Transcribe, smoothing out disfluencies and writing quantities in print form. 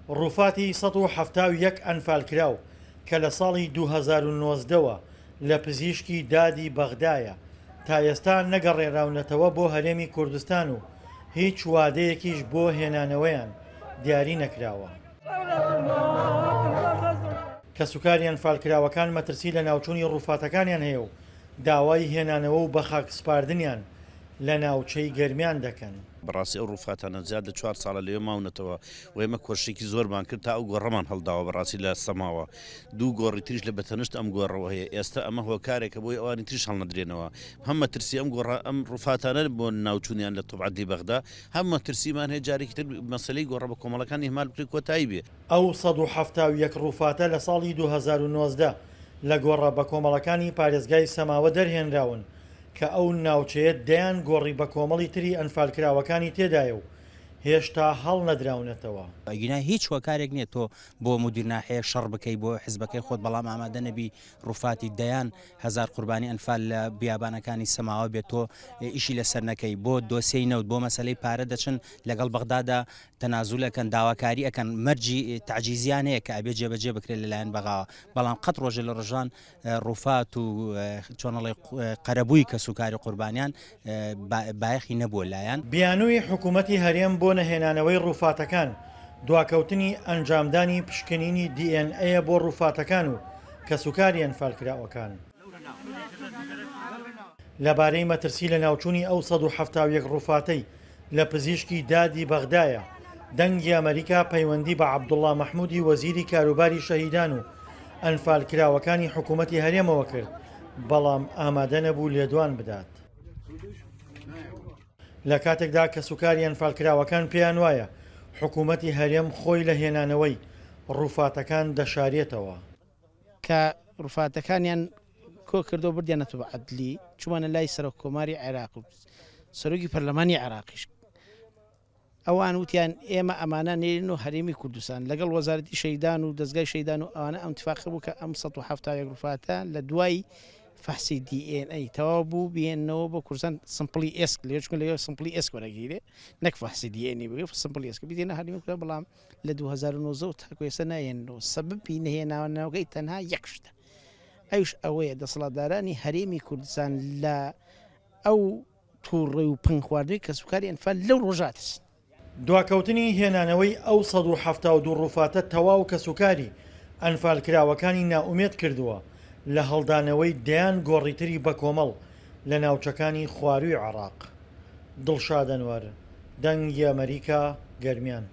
ڕووفاتی 171 ئەنفالکراو کە لە ساڵی 2019 وە لە پزیشکی دادی بەغدایە، تا ئێستا نەگەڕێنراونەتەوە بۆ هەرێمی کوردستان و هیچ وادەیەکیش بۆ هێنانەوەیان دیاری نەکراوە. کەسوکاری ئەنفالکراوەکان مەترسی لەناوچوونی ڕووفاتەکانیان هەیە و داوای هێنانەوە و بەخاکسپاردنیان لە ناوچەی گەرمیان دەکەن. بەڕاستی ئەو ڕووفاتانە زیاد لە چوار ساڵە لەوێ ماونەتەوە و ئێمە کۆششێکی زۆرمان کرد تا ئەو گۆڕەمان هەڵداوە بەڕاستی لە سەماوە دوو گۆڕی تریش لە بەتەنشت ئەم گۆڕەوە هەیە ئێستا ئەمە هۆکارێکە بۆی ئەوانی تریش هەڵنەدرێنەوە هەم مەترسی ئەم گۆڕە ئەم ڕووفاتانە بۆ ناوچوونیان لە طب عدلی بەغدا هەم مەترسیمان هەیە جارێکی تر مەسەلەی گۆڕە بە کۆمەڵەکان ئیهمال بکرێت کۆتایی بێ. ئەو 171 ڕووفاتە لە ساڵی 2019 لە گۆڕە بەکۆمەڵەکانی پارێزگای سەماوە دەرهێنراون کە ئەو ناوچەیە دەیان گۆڕی بەکۆمەڵی تری ئەنفالکراوەکانی تێدایە و هێشتا هەڵنەدراونەتەوە. ئەگینا هیچ هۆکارێک نیە تۆ بۆ مدیر ناحیەیەک شەڕ بکەی بۆ حزبەکەی خۆت بەڵام ئامادە نەبی ڕوفاتی دەیان هەزار قوربانی ئەنفال لە بیابانەکانی سەماوە بێت تۆ ئیشی لەسەر نەکەی بۆ دۆسیەی نەوت بۆ مەسەلەی پارە دەچن لەگەڵ بەغدادا تەنازول ئەکەن داواکاری ئەکەن مەرجی تەعجیزیان هەیە کە ئەبێ جێبەجێ بکرێت لەلایەن بەغاوە بەڵام قەت ڕۆژێ لە ڕۆژان ڕوفات و چۆنەڵێ قەرەبووی کەسوکاری قوربانیان بایەخی نەبووە لایان. بیانووی حکوومەتی هەرێم بۆ نەهێنانەوەی ڕووفاتەکان، دواکەوتنی ئەنجامدانی پشکنینی دی ئێن ئەیە بۆ ڕووفاتەکان و کەسوکاری ئەنفالکراوەکان. لەبارەی مەترسی لەناوچوونی ئەو 171 ڕووفاتەی لە پزیشکی دادی بەغدایە، دەنگی ئەمەریکا پەیوەندی بە عەبدوڵا مەحمودی وەزیری کاروباری شەهیدان و ئەنفالکراوەکانی حکومەتی هەرێمەوە کرد، بەڵام ئامادە نەبوو لێدوان بدات. لە کاتێکدا کەسوکاری ئەنفالکراوەکان پێیان وایە حکومەتی هەرێم خۆی لە هێنانەوەی ڕووفاتەکان دەشارێتەوە. کە ڕوفاتەکانیان کۆکردەوە بردیانەتەوە بە عەدلی، چوومانە لای سەرۆک کۆماری عێراق و سەرۆکی پەرلەمانی عێراقیش، ئەوان وتیان ئێمە ئەمانە نێرین و هەرێمی کوردستان لەگەڵ وەزارەتی شەهیدان و دەزگای شەهیدان و ئەوانە ئەم تفاقە بوو کە ئەم 171 ڕوفاتە لە دوای فەحسی دی ئێن ئەی تەواو بوو بێنەوە بۆ کوردستان سمپڵی ئێسک لێ چونکە لەوێ سمپڵی ئێسک وەرەگیرێ نەک فەحسی دی ئێن ئەی بگرێ سمپڵی ئێسک بیدێنە هەرێمی کوردستان بەڵام لە 2019 تاکو ئێستا نایەنەوە سەبەبی نەهێنانەوەکەی تەنها یەک شتە ئەویش ئەوەیە دەسەڵاتدارانی هەرێمی کوردستان لە ئەو توڕەی و پەنگ خواردنەوەی کەسوکاری ئەنفال لەو ڕۆژە ئەترسن. دواکەوتنی هێنانەوەی ئەو 172 ڕووفاتە تەواو کەسوکاری ئەنفالکراوەکانی نائومێد کردووە لە هەڵدانەوەی دەیان گۆڕی تری بەکۆمەڵ لە ناوچەکانی خوارووی عێراق. دڵشاد ئەنوەر، دەنگی ئەمەریکا، گەرمیان.